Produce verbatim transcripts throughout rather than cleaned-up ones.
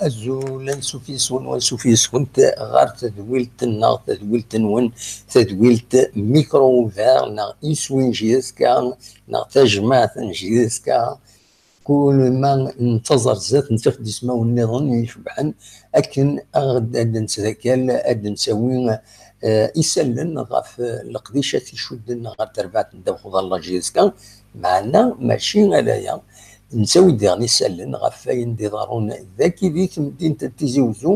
Azul, ansuf yes-wen, ansuf yes-went ɣer tedwilt-nneɣ, tadwilt-nwen, tadwilt Micro Ouvert neɣ Iswi n J S K neɣ tajmaɛt n J S K. Kul ma nettaẓ ar zdat, nettaf-d ismawen nniḍen icebḥen akken ad d-nettdakal, ad d-nettawi eh, isallen ɣef leqdicat icudden ɣer terbaɛt n ddabex uḍar la J S K, meɛna mačči ala aya. Nettawi-d diɣen isallen ɣef wayen d-iḍerrun dagi di temdint n Tizi Wezzu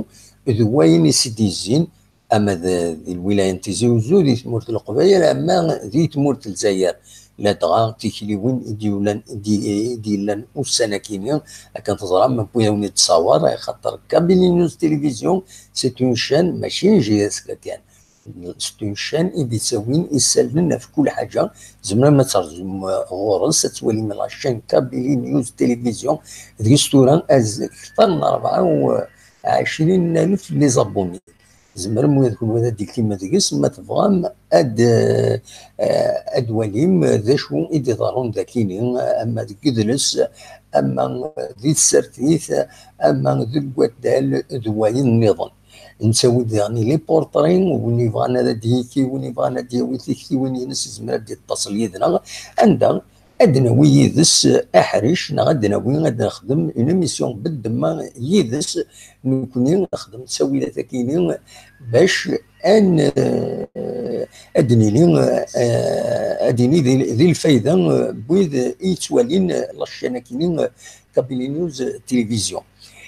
d wayen i s-id-yezzin, ama d, di lwilaya n Tizi Wezzu, di tmurt n Leqbayel, ama di tmurt n Lezzayer, ladɣa tikliwin i d-yulan, i d-, i d-yellan ussan-akini, akken teẓram, wwi-awen-id ttṣawer, axaṭer Kabylie News Télévision, c'est une chaîne, mačči n J S K kan. C'est une chaîne i d-ittawin isallen ɣef kul ḥaǧa. Tzemrem ad terzum ɣur-s, ad twalim la chaîne Kabylie News Télévision. Deg-s tura, az-, kter n rebɛa u ɛecrin alef les abonnés. Tzemrem ula d kunwi ad d-iklim deg-s, ma tebɣam ad, eh, ad walim d acu i d-iḍerrun dakini, ama deg yidles, ama di tsertit, ama deg waddal d wayen nniḍen. Nettawi-d daɣen les portraits, win yebɣan ad d-yekki, win yebɣan ad d-yawi tiktiwin-ines, yezmer ad d-yettaṣel yid-neɣ, anda ad d-nawi yid-s aḥric, neɣ ad d-nawi ad nexdem une émission beddemma yid-s, nekkni nexdem ttawilat-akini bac ad n-, ad d-nili, eh, ad d-nili di, di lfayda, eh, n wid i yettwalin la chaîne-akini, eh, Kabylie News Télévision.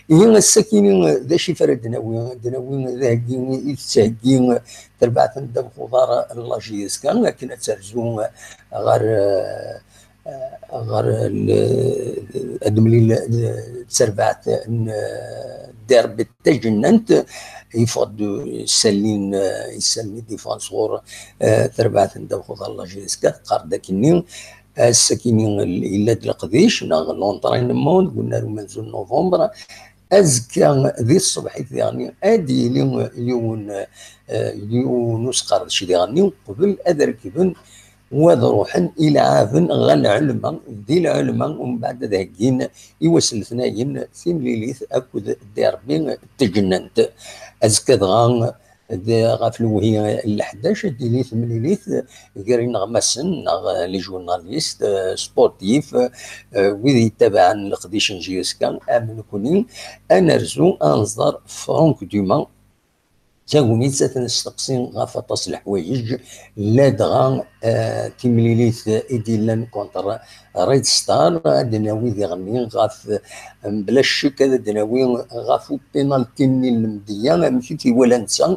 Ihi ass-akini, eh, d acu i ara d-nawi? Ad d-nawi d aheggi i tettheggi, eh, terbaɛt n ddabex uḍar n la J S K, akken ad terzu, eh, ɣer, eh, ɣer l-, ad nemlil, eh, d terbaɛt n, eh, derbi tajennant, yeffeɣ-d isallen, eh, isallen i d-yeffɣen sɣur, eh, terbaɛt n ddabex uḍar la J S K, teqqar-d akkenni, ass-akini yella-d leqdic, neɣ l'entraînement, deg unnar umenzu n novembre. Azekka di tṣebḥit diɣen ad yili yiwen, eh, yiwen usqerdec diɣen, qbel ad rekben u ad ruḥen ilɛaben ɣer lɛelma, di lɛelma, umbeɛd ad heggin i wass n letnayen timlilit akked derbi tajennant. Azekka dɣa d ɣef lewhi n leḥdac ad d-tili temlilit gar ineɣmasen neɣ les journalistes, eh, sportifs, eh, wid yettabaɛen leqdic n J S K am nekni, ad nerzu ad nẓer Franck Dumas. D tagnit ad t-nesteqsi ɣef aṭas n leḥwayeǧ, ladɣa, eh, timlilit i d-yellan contre Red Star, ad d-nawi diɣenni ɣef, mebla ccek, ad d-nawi ɣef upinalti-nni n Lemdeyya, amek i t-iwala netta,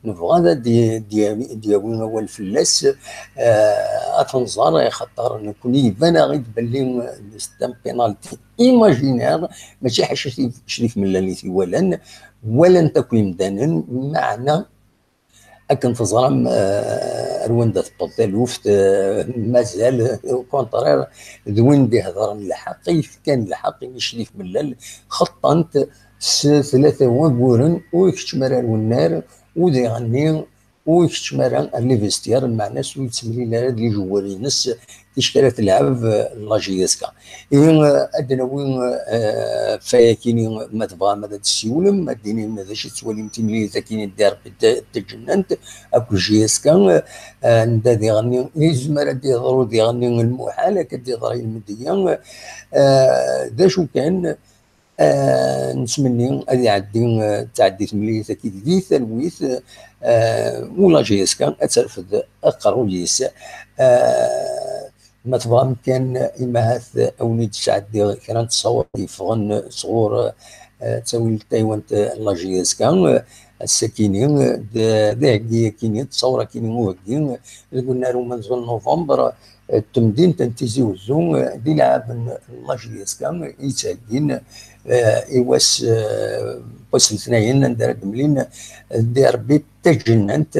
nebɣa ad d-, d-, d-yawi awal fell-as, eh, ad t-nẓer, axaṭer nekni iban-aɣ-d belli c'est un penalty imaginaire, mačči ḥaca Crif, Crif Mellal i t-iwalan, walan-t akk yimdanen, meɛna akken teẓram, eh, ar wanda tewweḍ taluft, eh, mazal, au contraire, d win d-ihedren lḥeqq, i yefkan lḥeqq i Crif Mellal, xeṭṭan-t s tlata waguren, ur ikeččem ara ar wennar, u diɣenni ur ikeččem ara ar les vestiaires, lmeɛna-s ur yettemlil ara d lijewwar-ines, ticki ara telɛeb, eh, la J S K. Ihi, eh, ad d-nawi, eh, ɣef wayakini, ma tebɣam ad d-tessiwlem, ad d-tinim d acu tettwalim timlilit-akini n derbi d-, tajennant akked J S K, eh, anda diɣenni yezmer ad d-yeḍru diɣenni lmuḥal, akka d-yeḍra i Lemdeyya, eh, d acu kan, eh, nettmenni ad iɛeddi, eh, tɛeddi temlilit-agi di talwit, eh, u la J S K ad terfed aqerruy-is. Eh, Ma tebɣam kan, imahat, ad wen-id-sɛeddiɣ kra n ttṣawat yeffɣen sɣur, eh, ttawilt taywant n la J S K, eh, ass-akini, d, d aheggi-akini, ttṣawra-kini uheggi, deg unnar umenzu n november, eh, d temdint n Tizi Wezzu, eh, d ilɛaben n la J S K i yettheggin, eh, i wass, eh, wass n letnayen, anda ara d-mlin, eh, derbi tajennant.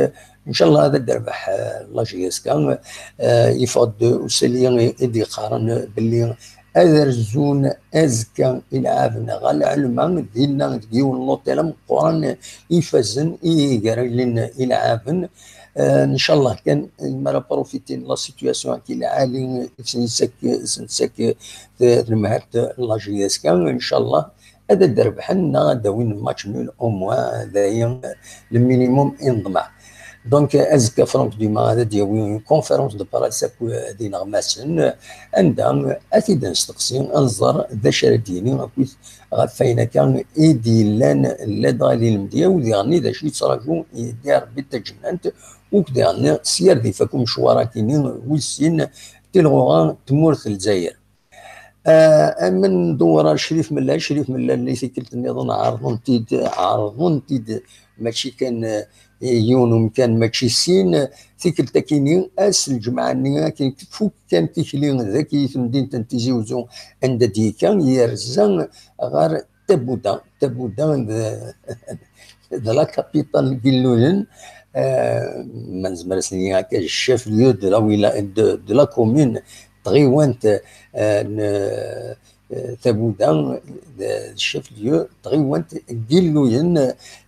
Ncallah ad d-terbeḥ, eh, la J S K. Eh, yeffeɣ-d usali i d-yeqqaren belli ad rzun azekka ilɛaben ɣer lɛelma, dinna deg yiwen n l'hôtel ameqqran ifazen i gar allen ilɛaben. Eh, ncallah kan, mi ara profitin la situation-agi lɛali i sen-ttak, sen-ttak, eh, tnemhalt la J S K, ncallah ad d-rebḥen neɣ ad d-awin match nul au moins, d aya le minimum i neḍmeɛ. Donc, azekka Franck Dumas ad d-yawi une conférence de presse akked ineɣmasen, anda ad t-id-nesteqsi, ad nẓer d acu ara d-yini akked ɣef wayen akka i d-yellan ladɣa di lemdeyya, u diɣen d acu yettraǧu Dda Rebbi d taǧennant, u diɣen s yar d ifak umecwar akini wis sin tilɣuɣa n tmurt n Lezzayer. Ah, amen ndewwer ar Crif Mellal, Crif Mellal i tikkelt nniḍen ɛerḍen-t-id, ɛerḍen-t-id, mačči kan, eh, yiwen umkan, mačči sin, tikkelt akini, ass n lǧemɛa-nni akken tfuk kan tikli dagi i temdint n Tizi Uzzu, anda d-yekka, yerza ɣer Tabuda. Tabuda d, d la capitale n Yilluyen, eh, ma nezmer ad s-nini akka, chef-lieu de la wila-, de, de la commune, tɣiwant, eh, n, eh, Tabuda, d, d chef-lieu tɣiwant n Yilluyen,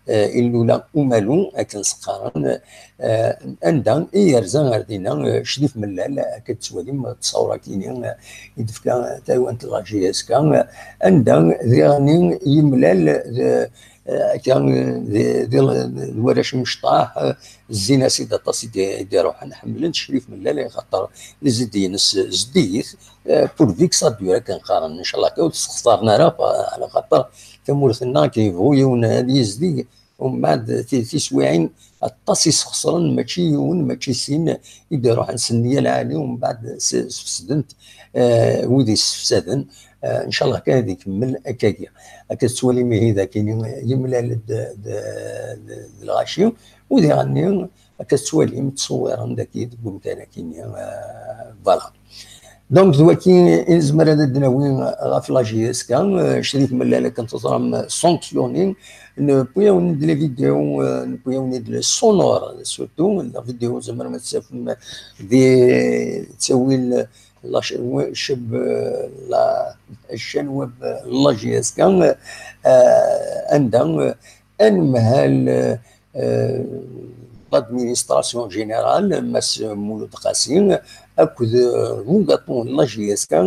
eh, Illula Umalu, akken s-qqaren, eh, anda i yerza ar dinna, eh, Crif Mellal, akka tettwalim, ttṣawra-kini, eh, i d-tefka tɣiwant n la J S K, eh, anda diɣen yemlal, eh, akka, eh, d, d, d warrac imecṭaḥ, eh, zzin-as-id aṭas i d-, i d-iruḥen, ḥemmlen Crif Mellal, axaṭer les idées-ines zeddigit, eh, pourvu que ça dure, akken qqaren, ncallah kan ur t-sxeṣren ara, ɛla xaṭer tamurt-nneɣ akken yebɣu yiwen ad yezdig, umbeɛd ti-, tiswiɛin aṭas i sxeṣren, mačči yiwen, mačči sin, i d-iruḥen s nniya lɛali, umbeɛd s-, sfesden-t, eh, wid yessefsaden. Eh, ncallah kan ad ikemmel akkagi. Akka tettwalim ihi d akini yemlal-d d, d, d lɣaci, u diɣen akka tettwalim ttṣewwiren dagi deg umkan akini, eh, voilà. Donc, d waki i nezmer ad d-nawi ɣef la J S K, eh, Crif Mellal akken teẓram sanctionné, newwi-awen-d les vidéos, eh, newwi-awen-d les sonores, surtout, la vidéo zemrem ad tt-tafem di ttawil la ch-, we-, cheb-, eh, la, chaîne web, eh, la J S K, eh, anda, eh, anemhal, eh, eh, l'administration générale, Mass Mulud Qasi, akked, eh, bugaṭu n la J S K,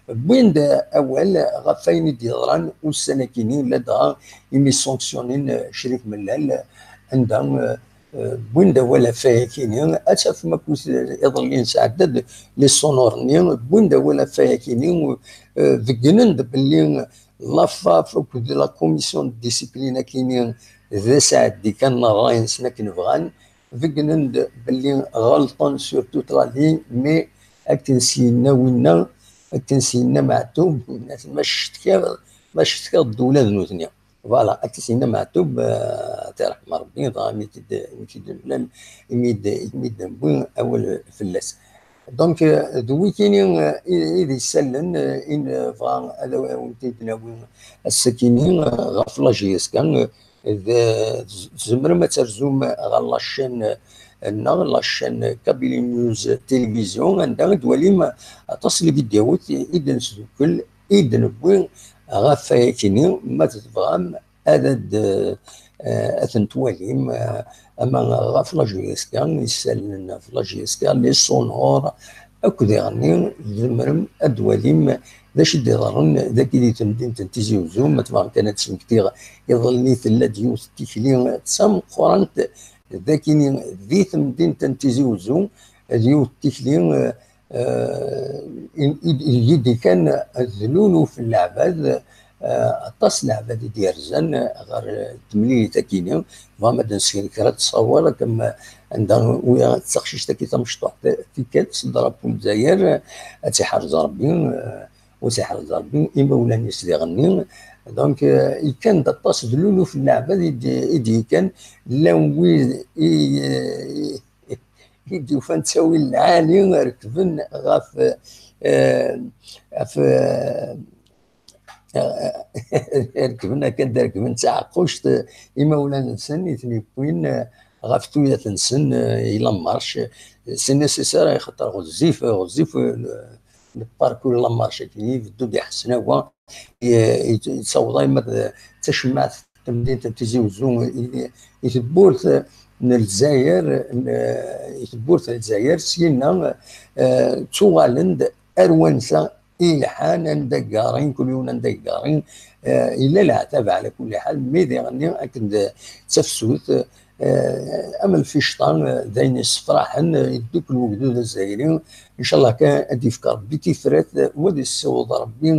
wwin-d awal ɣef wayen i d-yeḍran ussan-akini, ladɣa imi sanctionnin, eh, Crif Mellal, anda, eh, eh, wwin-d awal ɣef wayakini. Ad tafem akked iḍelli nesɛedda-d les sonores-nni, wwin-d awal ɣef wayakini, eh, beggnen-d belli la FAF akked la commission de discipline akini d asɛeddi kan n ṛṛay-nsen akken bɣan, beggnen-d belli ɣelṭen sur toute la ligne, mais akken s-yenna winna, akken s-yenna Meɛtub, ma cetkiɣ, ma cetkiɣ ddewla d nutni. Voilà, akken s-yenna Meɛtub, eh, ad t-iṛḥem Ṛebbi, dɣa imi t-id-, imi t-id-mlal, imi d-, imi d-newwi awal fell-as. Donc, euh, d wikini, euh, i, i d isallen, euh, i nebɣa ad awen-t-id-nawi ass-akini, euh, ɣef la J S K, euh, d, tzemrem ad terzum ɣer la chaîne, euh, nneɣ, la chaîne Kabylie News Télévision, anda i d-twalim aṭas n les vidéos i, i d-nesdukkel, i d-newwi ɣef wayakini, ma tebɣam, ad, ad, eh, ad ten-twalim, eh, ama ɣef la J S K, isallen ɣef la J S K, les sonores, akked iɣenni, tzemrem ad twalim d acu i d-iḍerren dagi di temdint n Tizi Uzzu. Ma tebɣam kan ad d-smektiɣ, iḍelli tella-d yiwet n tikli d tameqqrant dagini di temdint n Tizi Uzzu, d yiwet n tikli, eh, eh, i, i, i d-ikan d luluf n leɛbad, eh, aṭas n leɛbad i d-yerzan ɣer temlilit-akini. Bɣam ad d-nesken kra n ttṣawer, akken anda wi d taqcict-agi tamecṭuḥt tikkelt s drapeau n Lezzayer, ad tt-iḥrez Ṛebbi, eh, u ad tt-iḥrez Ṛebbi, imawlan-is diɣenni. Donc, eh, ikan-d aṭas d luluf n leɛbad i d-, i d-ikan, llan wid i, i, i d-yufan ttawil lɛali, rekben ɣef, eh, ɣef, eh, rekben akken d rekben d taɛeqquct, eh, imawlan-nsen i ten-yewwin, eh, ɣef tuyat-nsen, eh, i la marche. C'est nécessaire, axaṭer ɣezzif, ɣezzif, eh, le parcours la marche, akken ibeddu-d iḥessen akk, i, i, yettaweḍ arma d, d tacemmaɛt n temdint n Tizi Uzzu, i, i tewwurt n Lezzayer, n, i tewwurt n Lezzayer, syenna, eh, ttuɣalen-d ar wansa i lḥan, anda ggarin, kul yiwen anda ggarin, eh, yella leɛtab ɛla kulli ḥal, mi diɣenni akken d tafsut, eh, am lficṭa, eh, d ayen yessefraḥen, eh, yeddukel wegdud azzayri, ncallah kan ad d-yefk Rebbi tifrat, eh, u ad yessiweḍ Rebbi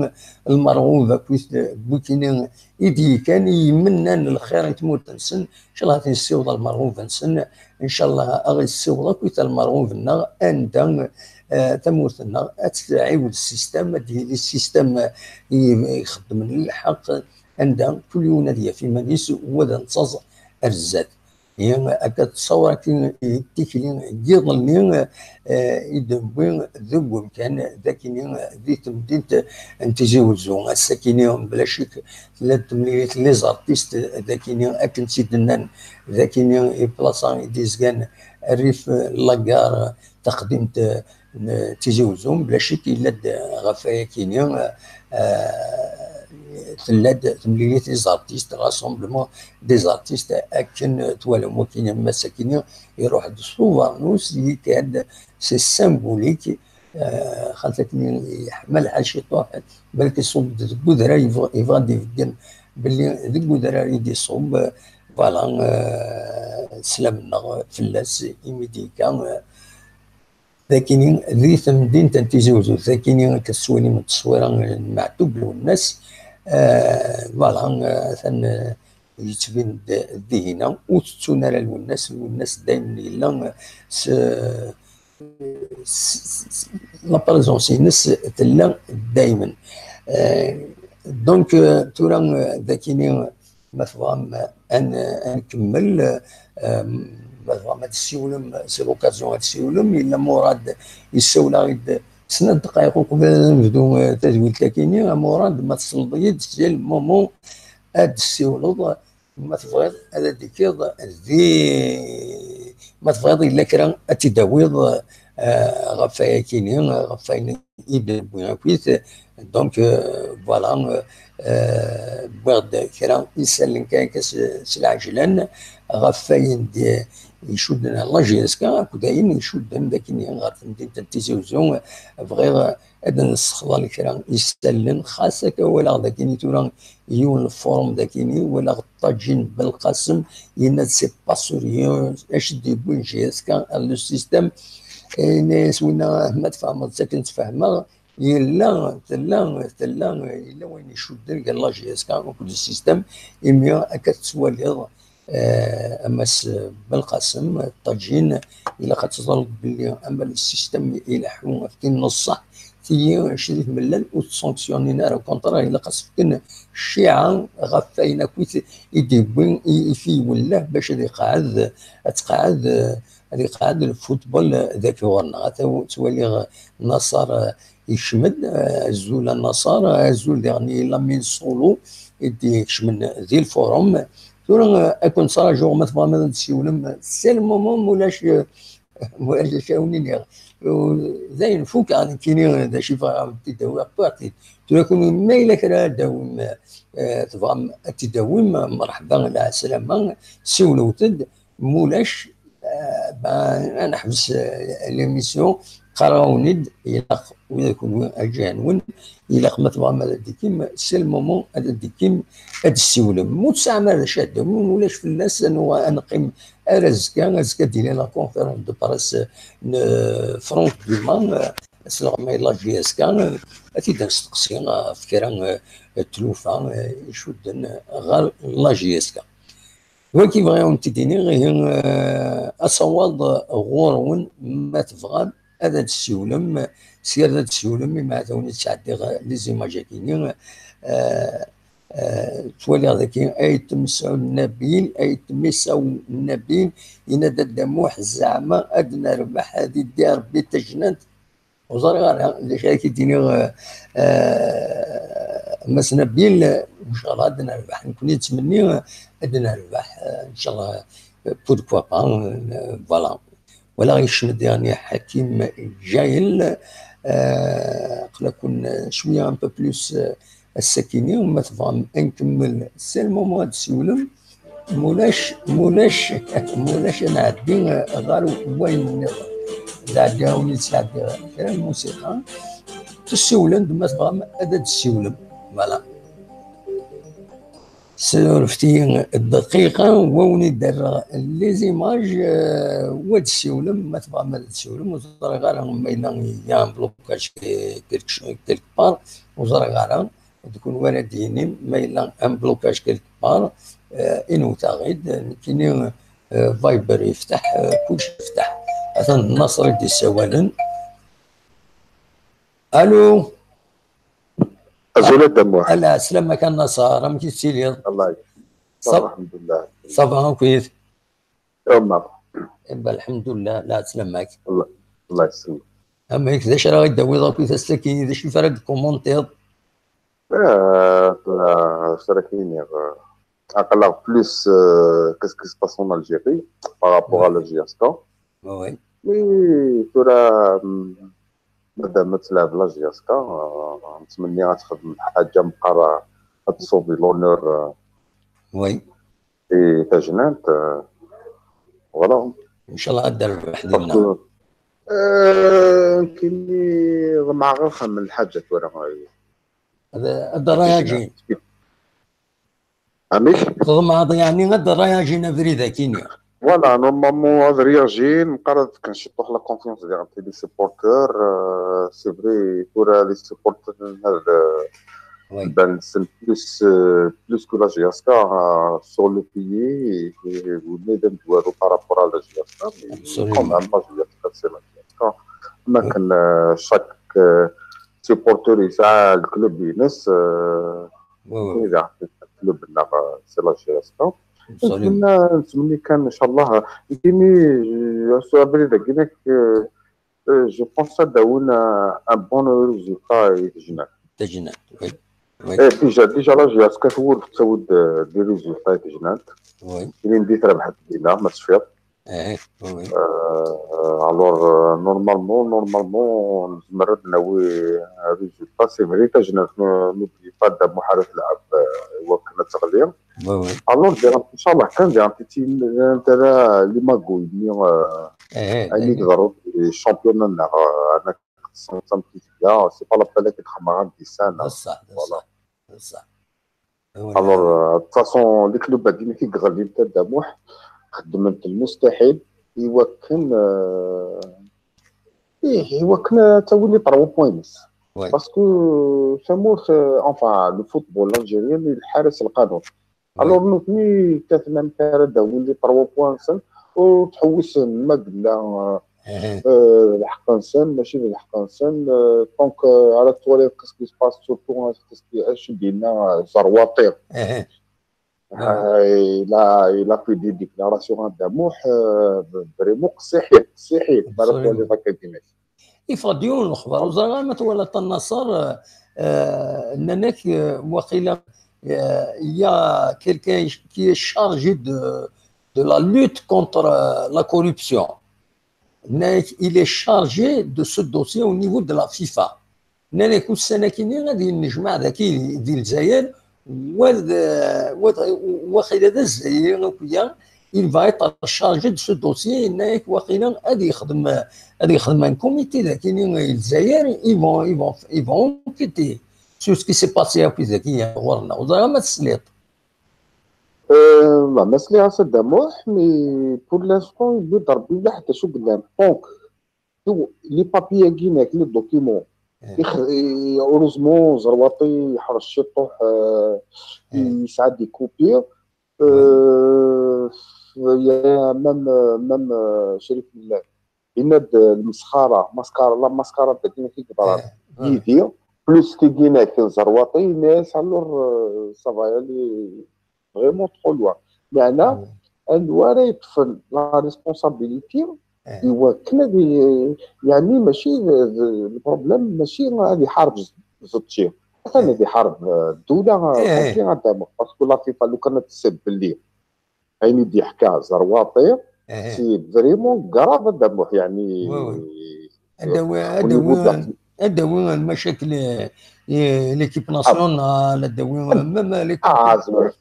lmerɣub akkit n wikini i d-yekkan, i yemmennan lxir i tmurt-nsen, ncallah ad ten-yessiweḍ lmerɣub-nsen, ncallah ad ɣ-yessiweḍ akkit lmerɣub-nneɣ anda, eh, tamurt-nneɣ ad tɛiwed ssistem, ad d-yili ssistem i ixeddmen lḥeqq, anda kul yiwen ad yaf iman-is u ad nettaẓ ar zdat. Ihi akka d ttawrakin i tikli n yiḍelli, eh, i d-newwi deg umkan d akini di temdint n Tizi Wezzu. Ass-akini, bla ccek, tella-d temlilit n les artistes d akini, akken tt-id-nnan, d akini i plaṣa i d-yezgan rrif n la gare taqdimt n Tizi Wezzu, bla ccek yella-d ɣef wayakini, eh, tella-d temlilit des artistes, rassemblement des artistes, akken twalam wakini, ass-akini iruḥ-d s ubernus, yekka-d, c'est symbolique, eh, xaṭer akken yeḥma lḥal ciṭuḥ, balki iṣubb-d deg udrar, yebɣa, yebɣa ad d-ibeggen belli deg udrar i d-iṣubb, voilà, eh, sslam-nneɣ fell-as, imi d-yekka, eh, Dakini, di temdint n Tizi Wezzu, dakini akka tettwalim tteswira n Meɛtub Lwennas, eh, voilà, eh, atan, eh, yettbin-d dihina, ur tettun ara Lwennas, Lwennas daymen yella, eh, s, s, s, s, la présence-ines tella daymen. Eh, donc, eh, tura, eh, dakini, Ma tebɣam, ad n-, ad nkemmel, eh, ma tebɣam ad tessiwlem, c'est l'occasion ad tessiwlem. Yella Murad yessawel-aɣ-d snat ddqayeq uqbel ad nebdu, eh, tadwilt-akini. A Murad, ma tesleḍ-iyi-d, c'est le moment ad tessiwleḍ. Ma tebɣiḍ ad d-tekkiḍ di, ma tebɣiḍ yella kra ad t-id-tawiḍ, eh, ɣef wayakini, ɣef wayen i d-newwi akkit. Donc, euh, voilà, euh, euh, wwiɣ-d kra isallen kan akka s, s lɛejlan ɣef wayen d, icudden ɣer la J S K akked ayen icudden d akken ɣer temdint n Tizi Wezzu. Bɣiɣ ad nessexḍer kra isallen, xas akka walaɣ d akken tura yiwen n lfurum d akken walaɣ Ṭaǧin Belqasem yenna-d c'est pas sérieux, acu d-yewwin J S K ar le système. Yenna-yas winna ma tfehmeḍ-tt akken ttfehmeɣ, yella, tella, tella, yella wayen icudden gar la J S K akked le système, imi akka tettwaliḍ, eh, a Mass Belqasem, Ṭaǧin, ilaq ad teẓreḍ belli ama le système ileḥḥu ɣef tin n ṣṣeḥ, tigi, cci di tmellal ur ttsanksyunin ara, au contraire, ilaq ad s-fken cciɛa ɣef wayen akkit i d-yewwi i, i t-iwelleh bac ad iqeɛɛed, ad tqeɛɛed, ad iqeɛɛed lfutbol dagi ɣur-neɣ. Ata ttwaliɣ Naṣer, eh, yekcem-d, eh, azul a Naṣer, eh, azul diɣen i Lamine Solo i d-ikecmen di lfurum. Tura, eh, ad ken-ttṛajuɣ ma tebɣam ad d-tessiwlem. C'est le moment, mulac, eh, mulac d acu ara wen-iniɣ. U dayen fukeɣ nekkini d acu i bɣiɣ ad d-awiɣ, wwiɣ-t-id. Tura kunwi ma yella kra ad d-tawim, eh, tebɣam ad t-id-tawim, merḥba, lɛeslama, siwlet-d, mulac, eh, ben, ad neḥbes, eh, l'émission, qqareɣ-awen-id, ilaq ula d kunwi aǧahen-nwen, ilaq ma tebɣam ad d-tekkim, c'est le moment ad d-tekkim, ad d-tessiwlem. Ma ur tesɛam ara d acu ad d-tawim, ulac fell-as, ad nuɣal ad neqqim ar azekka, azekka ad d-tili la conférence de presse n Franck Dumas, asleɣmay n la J S K, ad t-id-nesteqsi ɣef kra, eh, n tlufa, eh, icudden ɣer la J S K. Wagi bɣiɣ ad wen-t-id-iniɣ, ihi, eh, asawaḍ ɣur-wen ma tebɣam ad d-tessiwlem, sya ad d-tessiwlem, imeɛdawen i d-sɛeddiɣ les images-agi-nni, eh, eh, ttwaliɣ dagi ayetma Sɛud Nabil, ayetma Sɛud Nabil, yenna-d a Dda Muḥ, zeɛma ad nerbeḥ, ad iddi Rebbi tajnant, Ur ẓriɣ ara d acu ara k-id-iniɣ, eh, eh, Mass Nabil, ncallah ad nerbeḥ, nekkni nettmenni ad nerbeḥ, eh, ncallah, eh, pourquoi pas, eh, voilà. Walaɣ yekcem-d diɣen Ḥakim Ǧayel, eh, aql-aken cwiya un peu plus, eh, ass-akini, ma tebɣam ad nkemmel, c'est le moment ad d-tsiwlem. Mulac, mulac, mulac, ad nɛeddi ɣer wayen nniḍen. Ad ɛeddiɣ-awen-id, sɛeddiɣ kra n lmusiqa. Tessiwlem-d, ma tebɣam ad d-tessiwlem. Voilà. Surfet-iyi dqiqa, wa wen-id-rreɣ les images, euh, wa d-ssiwlem, ma tebɣam ad d-ssiwlem, ur ẓriɣ ara ma yella ya un blocage quelque, quelque part, ur ẓriɣ ara, d kunwi ara d-yinim ma yella un blocage quelque part, euh, inwet-aɣ-id, nekkini, euh, Viber yefteḥ, euh, kullec yefteḥ. Atan Naṣer i d-yessawalen. Allô. Azul a Dda Muḥ. Ala, slam-ak a Naṣer, amek i tettiliḍ? Allah. Ça va, alḥemdulillah. Ça va akkit? Ɛumar. Iba, alḥemdulillah, la, slam-ak. Allah, Allah yesselmek. Amek, d acu ara ɣ-id-tawiḍ akkit ass-agi? D acu ara d-tkumuntiḍ? Ah, tura, acu ara k-iniɣ, euh, aql-aɣ plus, euh, qu'est-ce qui se passe en Algérie par rapport à la J S K. Oui. Mais tura, mm, madame ad tleɛb la J S K, euh, nettmenni ad txedem ḥaǧa meqqar ad tṣubi l'honneur, euh, Oui. i tajnant, euh, voilà. Inchallah ad d-terbeḥ dinna. Parce que, euh, kini ḍemɛeɣ ad xedmen lḥaǧa tura. Ad, ad réagin. Amek? Tḍemɛeḍ yeɛni ad réagin abrid-agi-nni? Voilà, normalement ad réagin, meqqar ad fken ciṭuḥ la confiance diɣen les supporters, euh, c'est vrai, tura les supporters n hada, oui, ben, c'est plus, euh, plus que la J S K, euh, sur le pays, et, et, on est dans le par rapport à la J S K, mais absolument, quand même, la J S K, c'est la J S K. Ma, oui, kan, euh, chaque, euh, supporter yesɛa le club-ines, euh, oui, oui, le club-nneɣ, euh, c'est la J S K. Absolument. Nettmenni, nettmenni kan, inchallah, nekkini, euh, sur abrid-agi, euh, euh, je pense ad d-awin un, un bon résultat i tajnant. Tajnant, oui. Oui. Eh, déjà, déjà la J S K tewwel tettawi-d, euh, des résultats i tajnant. Oui. Ilindi trebḥet dinna, ma tecfiḍ. Eh, oui, oui. Euh, alors, euh, normalement, normalement, nezmer ad nawi un résultat. C'est vrai, tajnant, n-, n'oublie pas Dda Muḥ ara tleɛb, euh, i wakken ad teɣli. Oui, oui. Alors, diɣen, inchallah, kan diɣen titi n tala les magouilles-nni, euh, eh, eh, ayen i, eh, yeḍran di championnat-nneɣ, euh, ana d tameṭṭut tga, c'est pas la peine ad k-id-xemmeɣ un dessin, hein. D ṣṣeḥ, d ṣṣeḥ, d ṣṣeḥ. Alors, euh, de toute façon, les clubs-agi i yeɣlin a Dda Muḥ, xeddmen-t lmustaḥil i wakken, euh, ih, i wakken ad tawin les trois points-ines. Oui. Parce que tamurt, euh, enfin, le football algérien, iḥar-as lqanun. Alors, nutni kkaten amek ara d-awin les trois points-nsen, ur ttḥewwisen ma yella, euh, euh, d lḥeqq-nsen, mačči d lḥeqq-nsen, euh, tant que ara twaliḍ qu'est-ce qui se passe, surtout, euh, qu'est-ce qui, acu d-yenna, euh, Zerwaṭi. Euh, il a, il a fait des déclarations à Dda Muḥ, euh, vraiment qessiḥit, qessiḥit, ma ara twaliḍ akka dinna. Yeffeɣ-d yiwen n lexbar, ur ẓriɣ ara ma twalaḍ a Naṣer, euh, nnan-ak, euh, waqila, euh, il y a quelqu'un qui est chargé de, de la lutte contre, euh, la corruption. Nnan-ak, il est chargé de ce dossier au niveau de la FIFA. Nnan-ak ussan-akini ad yennejmaɛ daki di Lezzayer, wa d, wa d, waqila d Azzayri akk-ya, il va être chargé de ce dossier, yenna-yak waqila ad yexdem, ad yexdem un comité dakini i Lezzayer, ils vont, ils vont, ils vont enquêter sur ce qui s'est passé akk daki ɣur-neɣ. Ur ẓriɣ ma tesliḍ. Euh, ma, ma sliɣ-as a Dda Muḥ, mais pour l'instant, yewwi-d Rebbi d acu yellan. Donc, les papiers-agi-inek, les documents, eh, ix-, i-, heureusement, Zerwaṭi yeḥrec ciṭuḥ, euh, eh, yesɛa des copies. Euh, il y a même, euh, même, euh, Crif Mellal. Yenna-d, euh, lmesxara, mascara, la mascara, d akken i yeḍran. Eh, eh. Yid-i, plus tigi-inek n Zerwaṭi, yenna-yas, alors, euh, ça va aller vraiment trop loin. Meɛna, anwa ara yeṭṭfen la responsabilité, eh, i wakken ad i-, yeɛni mačči d, d, le problème mačči ad iḥareb z-, Zetci. Atan ad iḥareb, euh, ddula, euh, eh, eh, complet a Dda Muḥ, parce que la FIFA lukan ad tessed belli ayen i d-yeḥka Zerwaṭi, eh, eh, c'est vraiment grave a Dda Muḥ, yeɛni, oui, oui, ad d-tawi, euh, ad d-tawi, ad d-tawi lmacakil, eh, l'équipe nationale, ad d-tawi même l'équipe. Ah, zemreɣ,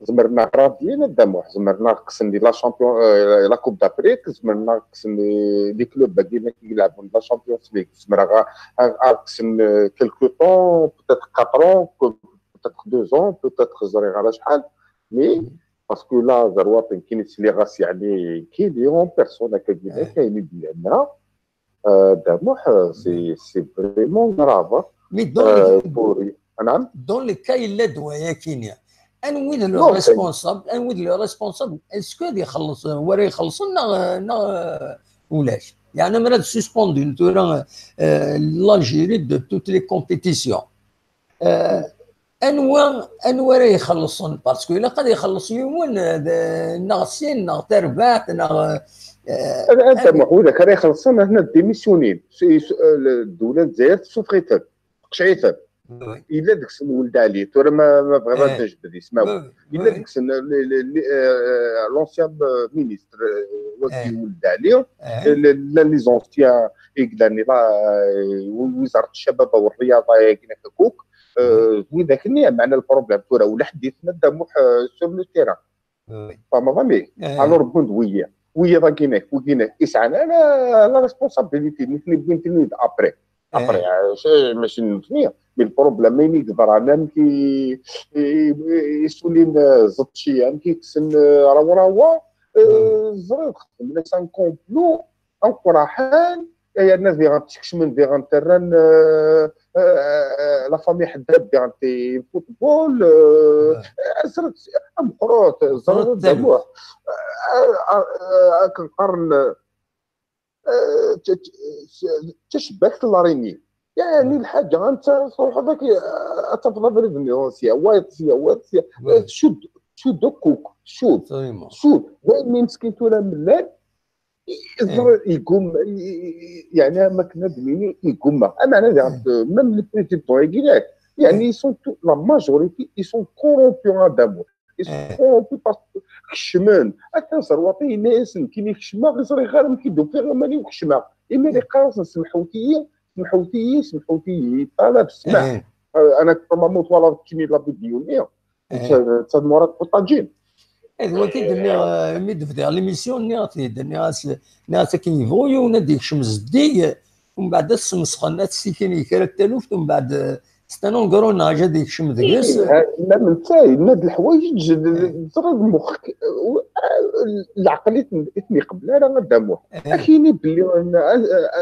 zemren a ɣ-radyin a Dda Muḥ, zemren a ɣ-kksen di la champion, euh, la Coupe d'Afrique, zemren a ɣ-kksen di, di club-agi i ilɛben la Champions League, zemren a ɣ-, a ɣ-kksen, euh, quelque temps, peut-être quatre ans, que peut-être deux ans, peut-être ẓriɣ ara acḥal. mais parce que là, Zarwat, كي نسلي غاس يعني كي لي اون بيرسون هكا كيما كاين اللي عندنا. آه، داموح، آه، c'est c'est vraiment grave. Mais dans les, نعم. Dans les cas الا دوايا كينيا، انوي le responsable، انوي le responsable، est-ce que يخلص ولا يخلص؟ ولاش؟ يعني مرات سسبوندي ثورا l'Algérie de toutes les compétitions. انوا انوا راه يخلصون؟ Parce que الا قد يخلص يومون، ناغ سين ناغ تربات ناغ. انت محمود كان يخلصون هنا ديميسيونين. الدوله الجزائر سوفريتك قشعيتك. الا ديك السن ولد علي، ترى ما ما بغيت نجبد اسمه. الا ديك السن l'ancien ministre وكي ولد علي، لا les anciens يقدرني لا وزاره الشباب والرياضه كينا كوك. وذاك النية معنا البروبليم ترى ولا حديثنا داموح sur le terrain. فما ظني انا ربند ويا ويا ضاكينك وكينك اسعنا انا la responsabilité نتني بنتني ابري. ابري ماشي نتني بالبروبليم مين يقدر انا مكي يسولين زطشي مكي كسن راو راوا. زريت خدمنا سان كومبلو انقراحان. يا الناس دي غتكشمن دي غنترن لا فامي حداد دي غنتي فوتبول. زرت امقروط زرت دموع. كنقارن تشبكت لاريني يعني الحاجه انت تروح هذاك تفضل بريد نيغوسيا وايت سيا وايت سيا. شد شد كوك شد شد دائما مسكين تولا ملال. يقوم يعني ما كنا دميني يقوم اما انا ميم لي بريزيدون يقول لك يعني ils sont la majorité ils sont corrompus à داموح. Ils sont corrompus parce que خشمان اكثر سرواطي ناس كي يخشما غير صري غير كيدو في غير ماني وخشما اما اللي قاص سمحوتي سمحوتي سمحوتي طلب سمح. انا كما موت ولا كيمي لا فيديو ميا تاد مراد بوطاجين. ايه هو كي درنا مي دفدي على ليميسيون نعطي درنا نعطي كي فويو ونادي شمس دي ومن بعد السمسخه الناس سيكيني كرا التلوفت ومن بعد ستانون كروناج هذيك شم دقيس. لا من تاي هاد الحوايج زرد مخك العقلية اثني قبل انا غدامو اكيني بلي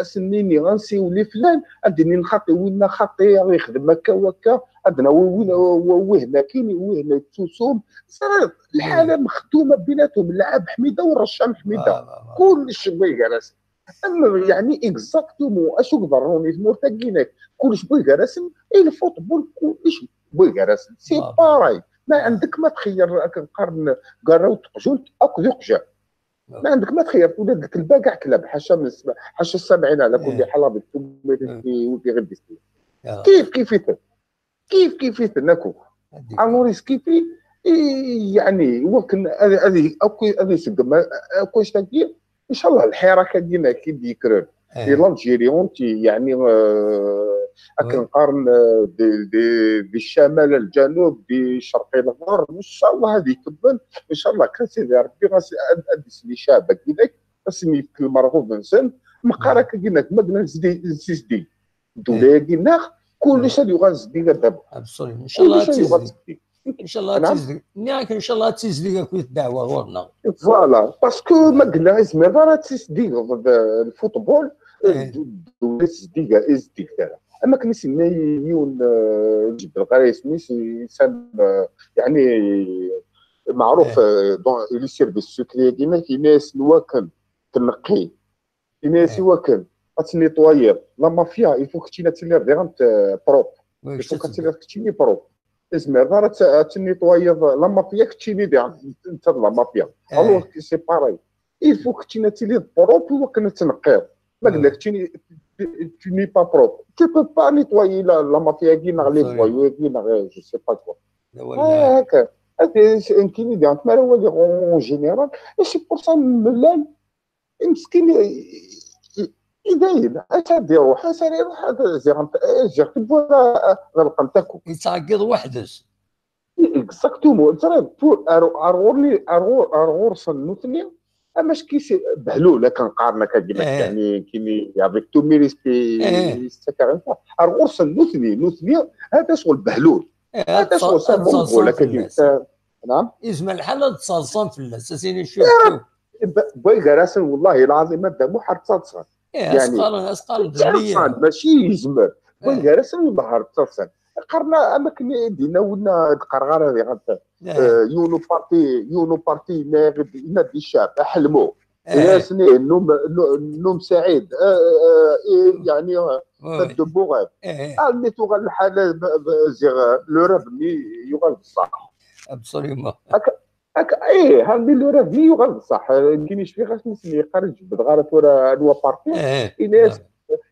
اسنيني غنسيولي فلان اديني نخطي وين خطي يخدم هكا وهكا. عندنا وهنا كاين وهنا تسوسوم. صرات الحاله مخدومه بيناتهم لعاب حميده ورشام حميده. كلش بغا يقرا راسك اما يعني اكزاكتومون اش يقدر روني ثمور تاكيناك كلش بغا يقرا راسك. الفوتبول كلش بغا يقرا راسك سي باراي. ما عندك ما تخير كنقارن كارا وتقجلت اكو ذوق جا. ما عندك ما تخير ولاد الكلبه كاع كلاب حاشا من السماء حاشا السامعين على كل حال هذيك وكي غير بيستي. كيف كيف يتم كيف كيف يتنكو اموريس كيفي. يعني وكن هذه هذه اكو هذه سقم اكو اشتاكي. ان شاء الله الحيره كدينا كي ديكرر في لالجيري اونتي يعني اكن قارن بالشمال الجنوب بالشرق الغرب ان شاء الله هذه تبان. ان شاء الله كان سيدي ربي غادي لي شابك كذاك اسمي في المرغوب نسن مقارا كدينا ما قلنا زدي زدي. الدوله ديالنا كلش اللي يغاز بينا دابا. ان شاء الله تزدي. ان شاء الله تزدي نياك ان شاء الله تزدي كويت الدعوه غورنا. فوالا باسكو ما قلنا اسمي راه تزدي الفوتبول. الدوله تزدي تزدي اما كان سمي يون جبد القريس ميس انسان يعني معروف دون لي سيرفيس سكري ديما كاين ناس الواكن تنقي. الناس واكن غتنيطوايي لا مافيا يفوك تشينا تسني ديغنت بروب. يفوك تشيني بروب. اسمع دار تنيطوايي لا مافيا كتشيني ديغنت انت لا مافيا. الوغ سي باراي يفوك تشينا تيلي بروب وكنا تنقيض. ما قلنا تشيني تشيني با بروب تي بو با نيطوايي لا مافيا كي نغ لي فوايو كي نغ جو سي با كوا. هكا كاين ديغنت ما هو ديغ اون جينيرال. اي سي بور سا ملال مسكين يداين اش غادي يروح اش غادي يروح هذا زيغنت زيغ تبغى غلقن تاكو. يتعقد وحدس. اكزاكتومون ترى بور ارغورني ارغور ارغور صنوتني. اما اش كيسي بهلول كنقارنك كيما يعني كيمي افيك تو مي ريسبي. ارغور صنوتني نوتني هذا شغل بهلول. هذا شغل سامون ولا كدير. نعم. يزمر الحال ad ttaḍsan fell-as, ad s-inin: شوف شوف. Bɣiɣ gar-asen, والله العظيم, a Dda Muḥ, ad ttaḍsan. Ih, ad s-qqaren, ad s-qqaren d ttaḍsan, mačči yezmer. Bɣiɣ gar-asen, والله ad ttaḍsan. Qqaren am akken i d-yenna winna, ur d-qqareɣ ara diɣen. Yiwen uparti, yiwen uparti yenna-d i ccɛeb: ḥelmu. Yes, num, num سعيد. يعني تدبوغات. Almi tuɣal lḥala, ziɣ le rêve-nni yuɣal beṣṣeḥ. Absolument. Akka, ih, almi le rêve-nni yuɣal beṣṣeḥ. Nekkini cfiɣ-as mi sen-yeqqar ijebbed ɣer tura anwa parti. Ini-as,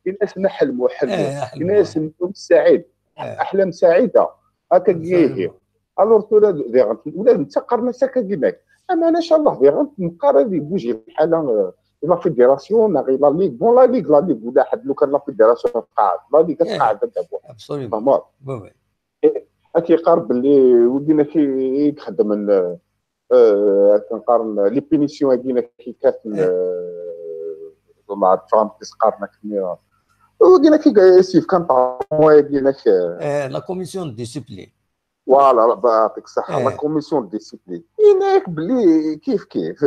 ini-as: ḥelmu, ḥelmu. Ini-as: num سعيد, أحلام سعيدة. Akka ihi. Alors tura diɣen, ula d netta qqaren-as akka ginak. Ama, إن شاء الله, diɣen neqqar ad ibuji lḥala, la fédération neɣ la ligue. Bon, la ligue, la ligue, ula ḥedd, lukan la fédération tqeɛɛed, la ligue ad tqeɛɛed, a Dda Muḥ. Absolument. Fehmeḍ? Ad k-yeqqar belli wigin-ak i ixeddmen, ad ken-qqaren les punitions-agi-inek i kkaten, ma tfehmeḍ i s-qqaren akken, wigin-ak i s-yefkan ṭṭɛam-agi-inek. La commission de discipline. Voilà, Rebbi yeɛṭik ṣṣeḥḥa, la commission de discipline. Yenna-yak belli kif kif,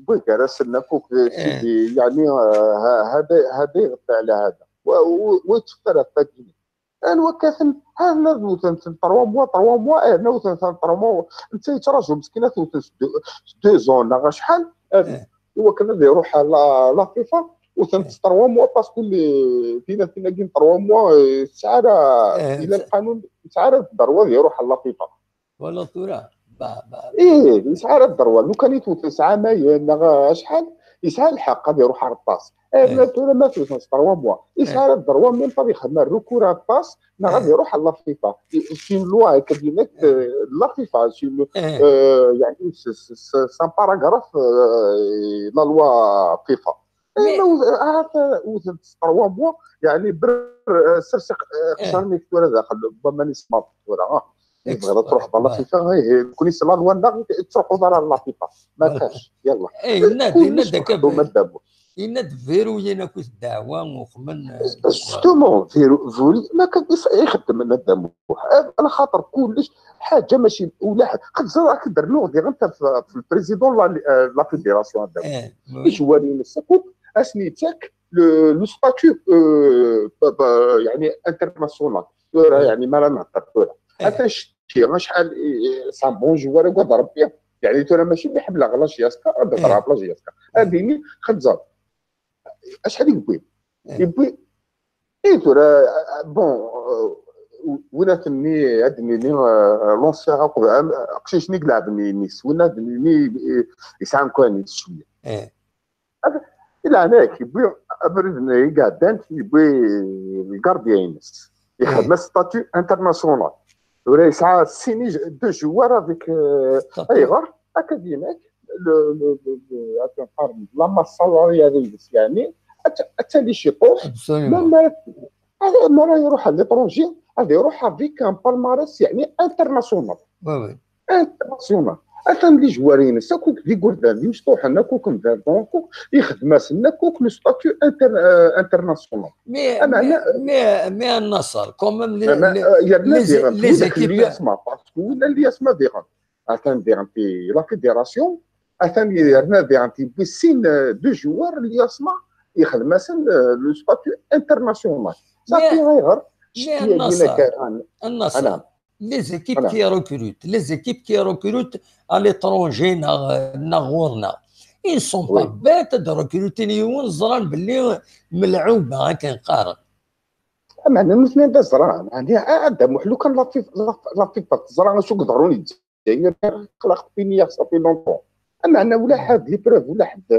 wwin gar-asen akk, sidi, yeɛni, hada, hada iɣef ɛla hada. Wa yetteffer ɣef wagi. Anwa kkaten, ha nna d wten-ten trois mois, trois mois, eh, nna wten-ten trois mois, netta yettraǧu meskin ad t-wten s deux, s deux ans neɣ acḥal, iwakken ad iruḥ ɣer la, la FIFA, wten-t s trois mois, parce que tinatin-agi n trois mois, eh, tesɛa ara, yella lqanun, tesɛa ara ddṛwa ad iruḥ ɣer la FIFA. Wala tura. Ih, yesɛa ara ddṛwa. Lukan i t-wten s ɛamayen neɣ acḥal, yesɛa lḥeqq ad iruḥ ɣer ṭṭas. Ama tura ma t-wten s trois mois, yesɛa ara ddṛwa même pas ad ixdem recours ɣer ṭṭas neɣ ad iruḥ ɣer la FIFA. C'est une loi, akka d-yenna, la FIFA, c'est une, yeɛni, c'est un paragraphe, la loi FIFA. Wten s trois mois, yeɛni, ber, serseq, qeṣṣer-nni tura daxel, ma nisma tura. Tebɣiḍ ad truḥeḍ ɣer la FIFA, ih, nekkni s la loi-nneɣ ur tettruḥuḍ ara ɣer la FIFA. Ma kac, yalla. Yenna-d, yenna-d akka, ma Dda Muḥ. Yenna-d verrouyen akk ddeɛwa, uxmen. Justement, verrouyen, ma kan ixeddem a Dda Muḥ. Ala xaṭer kullec ḥaǧa mačči ula ḥed. Qed ẓriɣ ad k-d-rnuɣ diɣen f le président la, la fédération a Dda Muḥ. Ijwar-ines akk ad sen-yettak le, le statut, yeɛni, international. Tura, yeɛni, mi ara nehder tura. Atan cti, acḥal, c'est un bon joueur, agad Rebbi. Yeɛni, tura mačči mi ḥemmleɣ la J S K, ad d-ɣreɣ la J S K. Ad yini, xedzer. Acḥal i yewwi? Yewwi, i tura, bon, win ad t-nini, ad nini, l'ancien, aqcic-nni i ilɛeben inis, win ad nini, yesɛa amkan-is cwiya. Di leɛnaya-k, yewwi abrid-nni i iɛeddan, yewwi le gardien-ines. Yexdem-as statut international. Tura yesɛa sin, deux joueurs avec, ayɣer? Akka d-yenna-k, la masse salariale-ines, yeɛni, ad tali ciṭuḥ. Ma ara iruḥ à l'étranger, ad iruḥ avec un palmarès, yeɛni, international. International. Atan les joueurs-ines akk d igerdan d imecṭuḥen akk, n Verdun akk, ixdem-asen akk le statut international. Mais, mais, mais à Nasser, quand même, les, les, les équipes, parce que win liasma diɣen. Atan diɣen la fédération, atan yerna diɣen yewwi sin, deux joueurs liasma, ixdem-asen le statut international. Ça fait ayɣer? Mais à Nasser, les équipes qui recrutent, les équipes qui recrutent à l'étranger, neɣ ɣur-neɣ, ils sont pas bêtes de recruter yiwen ẓran belli melɛuba, akken qqaren. Meɛna nutni d aẓran, a Dda Muḥ, lukan la FIFA teẓra acu yeḍrun i Lezzayer, xlaq fini, ça fait longtemps. Meɛna ula ḥedd, les preuves, ula ḥedd.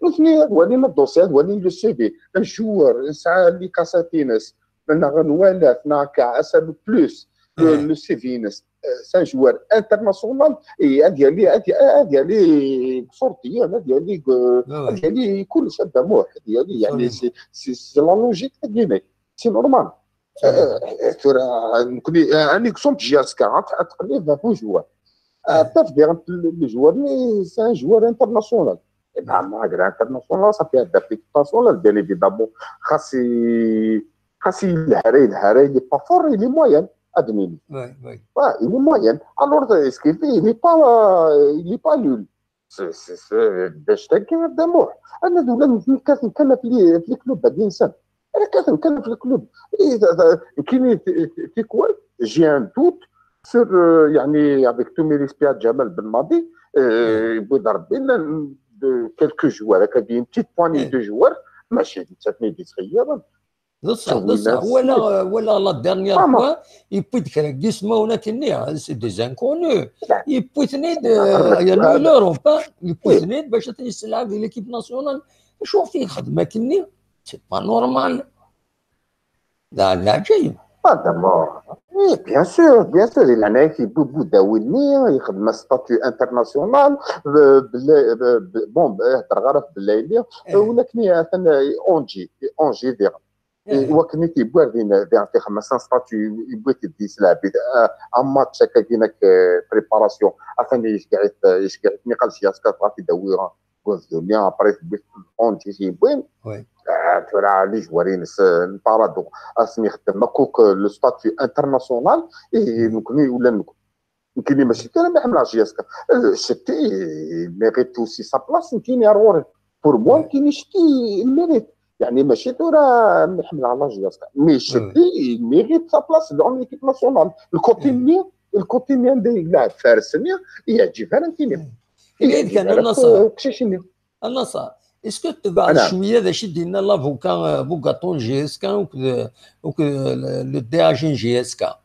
Nutni ad walin le dossier, ad walin le C V. Un joueur yesɛa les cassette-ines, neɣ nwala-t, neɣ akka, asa le plus, le, le C V-ines. C'est un joueur international, et ad yali, ad yali, ad yali deg iṣurdiyen, ad yali, ad yali kullec a Dda Muḥ, ad yali, yeɛni, c'est la logique, ad yali, c'est normal. Tura nekkni, un exemple, J S K, ad tqellib ɣef un joueur. Taf diɣen le joueur-nni, c'est un joueur international. Eh ben, malgré international, ça fait adapté international, bien évidemment. Xas i, xas i yelha, yelha, il est pas fort, il est moyen. ad nini. Ouais, il est moyen. Alors, euh, ce qu'il fait, il n'est pas, euh, il n'est pas nul. C'est, c'est, c'est, d acu-agi, a Dda Muḥ? Ana d ula d nitni kkaten kan ɣef li-, ɣef les clubs-agi-nsen. Ana kkaten kan ɣef les clubs. Et, euh, euh, kini t-, t-, tikwal, j'ai un doute sur, euh, يعني, avec tous mes respects à Djamal Belmadi, euh, yewwi-d Rebbi, llan de quelques joueurs, akka, une petite poignée de joueurs, mačči d nettat i d-yettxeyyiren. D ṣṣeḥ, d ṣṣeḥ. Walaɣ, walaɣ la dernière fois, yewwi-d kra n yismawen akkenni, hein, c'est des inconnus. Yewwi-ten-id, euh, yernu l'Europe, hein, yewwi-ten-id bac ad ten-yesselɛeb di l'équipe nationale. Acu ɣef yexdem akkenni? C'est pas normal. D, d leɛǧayeb. Pas d'abord. Oui, bien sûr, bien sûr. Il en a qui Boubou Dawini, il a un statut international. Euh, Bla-, euh, bon, euh, Dragaraf Belaïli, euh, ou la Knia, euh, Angie, Angie, Iwakken i t-yewwi ar din, din tixemmas, un statut, yewwi-t-id di slabit. Ah, un match akka, ginak, euh, préparation. Atan yecgeɛ-it, yecgeɛ-it Michael Chiasca, dɣa t-id-awi Gozdoni, après tewwi-t Angie, t-yewwin. Ah, tura les joueurs-ines, euh, n Paradou, asen-ixeddem akk, euh, le statut international, i nekkni ula nekkni. Nekkini mačči kan mi ḥemmleɣ Chiasca. Euh, Chetti, il mérite aussi sa place, nekkini ar ɣur-i. Pour moi, nekkini Chetti, il mérite. يعني ماشي tura mi ḥemmleɣ la Chiasca. Mais Chetti, il mérite sa place dans l'équipe nationale. Le côté-nni, le côté-nni anda yelɛeb fares-nni, yeɛǧib ara nekkini. Yeɛǧib ara uqcic-nni. A Naṣer, est-ce que tebɛeḍ cwiya d acu i d-yenna l'avocat, euh, bugaṭu n Chiasca akked, akked, euh, le, le D A G n Chiasca?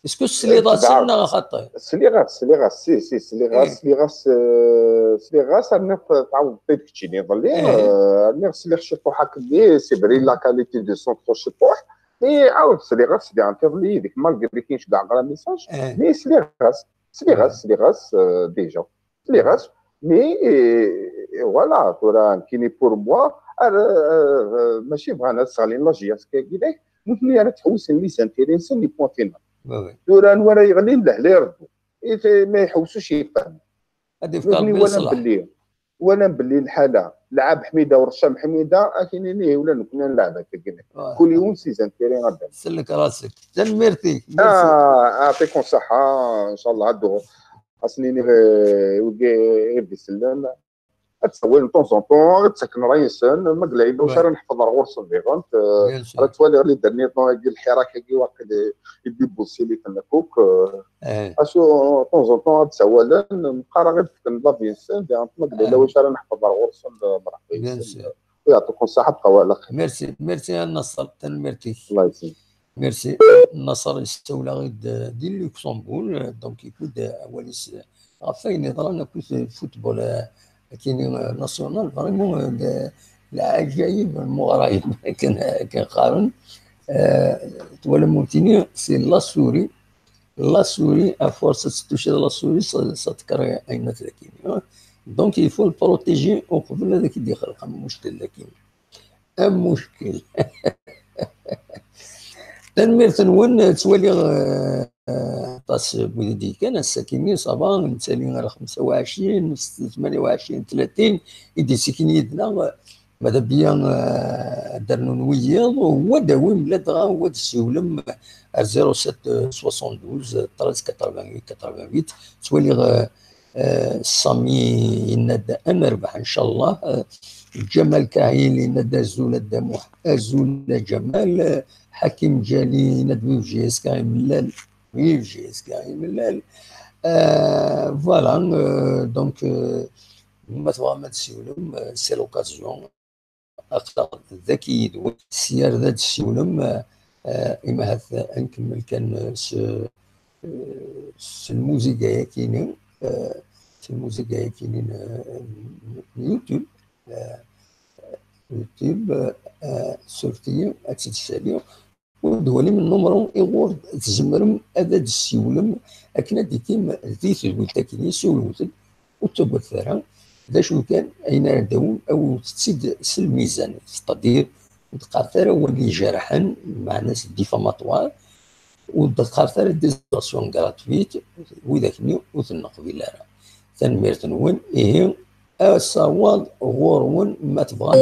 Est-ce que tesliḍ-asen neɣ xaṭi? Sliɣ-as, sliɣ-as, si, si, sliɣ-as, sliɣ-as, euh, sliɣ-as, rniɣ t-, tɛawdeḍ-t-id keččini iḍelli, euh, rniɣ sliɣ ciṭuḥ akkenni, c'est vrai, la qualité de son trop ciṭuḥ, mais ɛawd sliɣ-as, sliɣ-as iḍelli yid-k, malgré akken yecbeḥ ɣer message, mais sliɣ-as, sliɣ-as, sliɣ-as, euh, déjà. Sliɣ-as, mais, euh, voilà, tura, nekkini pour moi, ar, euh, euh, mačči bɣan ad sseɣlin la Chiasca-agi, nutni ara ttḥewwisen les intérêts-nsen, les points finaux. Tura, anwa ara yeɣlin, lehla ireddu. I t-, ma iḥewwes ur yefhim. Ad yefk Rebbi ṣṣeḥ. Walan belli, walan belli lḥala, lɛab Ḥmida u Rcam Ḥmida, ad k-inin ihi ula nekkni ad nleɛb akka. Kul yiwen s les intérêts ɣer dama. Sellek rasek. Tanemmirt-ik. Merci. Ah, يعطيكم الصحة. إن شاء الله هادو Ad sen-iniɣ, eh, wigi i ɣ-d-isellen, ad ttawalen de temps en temps, ad ttaken ṛṛay-nsen, ma yella wacu ara neḥfeḍ ar ɣur-sen diɣen, eh, ara ttwaliɣ les derniers temps-agi, lḥirak-agi, waqil i d-ibuṣili tenna kuk, eh, acu, de temps en temps ad ttawalen, meqqar ad ɣ-d-fken l'avis-nsen, diɣen ma yella wacu ara neḥfeḍ ar ɣur-sen, eh, mṛeḥba yes-sen. Yɛṭikum ṣṣaḥa, bqaw ɛla xir. Merci, merci a Naṣer, tanemmirt-ik. Allah yesselmek. Merci. Naṣer yessawel-aɣ-d, euh, di Luxembourg, euh, donc yewwi-d, euh, awal-is, euh, ɣef wayen yeḍran akked, euh, football, euh, akini, euh, national, vraiment, euh, d, d lɛaǧayeb n uɣrayeb, akken, akken qqaren. Euh, twalam ur tini, c'est la souris. La souris, à force ad tettucciḍ la souris, ça, ça te crée ayen akk akini, hein. Donc, il faut le protéger uqbel ad ak-id-ixleq am muckel akini. Am muckel. Tanemmirt-nwen, ttwaliɣ, eh, aṭas n wid i d-yekkan, ass-akini, ça va, nettali ar xemsa u ɛecrin, tmanya u ɛecrin, tlatin, i d-yettekkin yid-neɣ, mada bya, eh, ad d-rnun wiyiḍ, u ad d-tawim ladɣa, u ad d-tessiwlem ar zéro sept soixante-douze treize quatre-vingt-huit quatre-vingt-huit, ttwaliɣ, eh, Eh, Sami yenna-d ad nerbeḥ, ncallah. Eh, Ǧamal Kahil yenna-d azul a Dda Muḥ, azul a Ǧamal. Eh, Ḥakim Ǧali yenna-d vive J S K imellal, vive J S K imellal. Eh, voilà, eh, donc, eh, ma tebɣam ad tessiwlem, eh, c'est l'occasion. Aql-aɣ dagi yid-wen. Sya ar d ad d-tessiwlem, eh, eh, imi ahat ad nkemmel kan, eh, s, eh, s lmuziga-yakini, eh, s lmuziga-yakini n, n YouTube, eh, YouTube, eh, suref-iyi, ad tt-id-ssaliɣ. Ur d-walim nnumru iɣur tzemrem ad d-tessiwlem akken ad d-ikim di tedwilt akkin, siwlewt-d, ur ttagadet ara. D acu kan, ayen ara d-tawim, awimt-tt-id s lmizan, c'est-à-dire ur d-qqaret ara awalen ijerḥen, meɛna-s diffamatoire, ur d-qqaret ara des accusations gratuites, widak-nni ur ten-neqbil ara. Tanemmirt-nwen, ihi, asawaḍ ɣur-wen ma tebɣam.